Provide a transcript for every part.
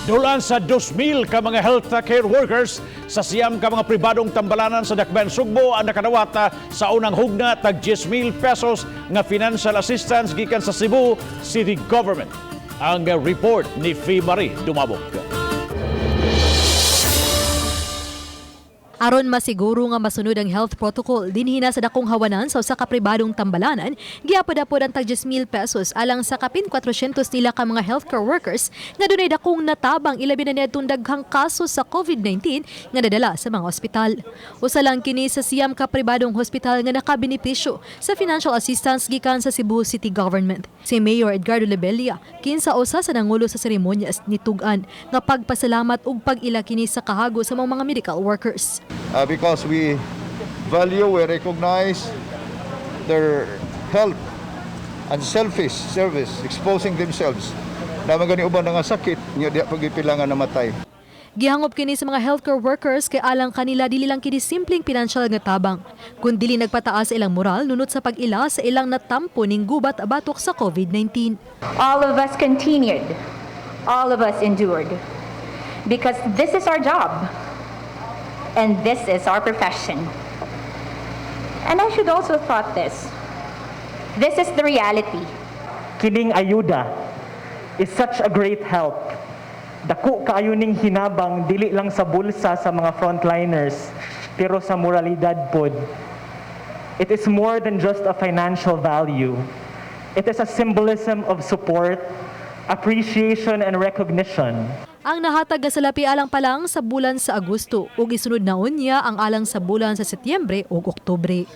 Dulan sa 2,000 ka mga health care workers sa 9 ka mga pribadong tambalanan sa Dakbayan Sugbo ang nakadawata sa unang hugna tag 10,000 pesos nga financial assistance gikan sa Cebu City Government. Ang report ni Fee Marie Dumabok. Aron masiguro nga masunod ang health protocol dinhi na sa dakong hawanan sa usa ka pribadong tambalanan, giapod-apod ang tag 10,000 pesos alang sa kapin 400 nila ka mga healthcare workers nga dunay dakong natabang, ilabi na niadtong daghang kaso sa COVID-19 nga nadala sa mga ospital. Usa lang kini sa 9 ka pribadong hospital nga nakabenepisyo sa financial assistance gikan sa Cebu City Government. Si Mayor Edgardo Lebella, kinsa usa sa nangulo sa seremonyas, nitug-an nga pagpasalamat ug pag-ila kini sa kahago sa mga medical workers. Because we value, we recognize their help and selfish service, exposing themselves. Na gani uban nga sakit, nya diha pagipila nga namatay. Gihangop kini sa mga healthcare workers kay alang kanila dili lang kini simpleng pinansyal nga tabang, kun dili nagpataas sa ilang moral nunot sa pag-ila sa ilang natampo ning gubat batok sa COVID-19. All of us continued. All of us endured. Because this is our job. And this is our profession. And I should also thought this. This is the reality. Kining ayuda is such a great help. Dako kaayo ning hinabang dili lang sa bulsa sa mga frontliners pero sa moralidad pod. It is more than just a financial value. It is a symbolism of support, appreciation and recognition. Ang nahatag nga salapi alang pa lang sa bulan sa Agosto ug isunod na unya ang alang sa bulan sa Setyembre ug Oktubre.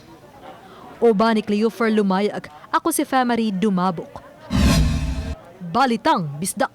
Uban ni Cleofer Lumayag, ako si Famary Dumabok. Balitang Bisdak.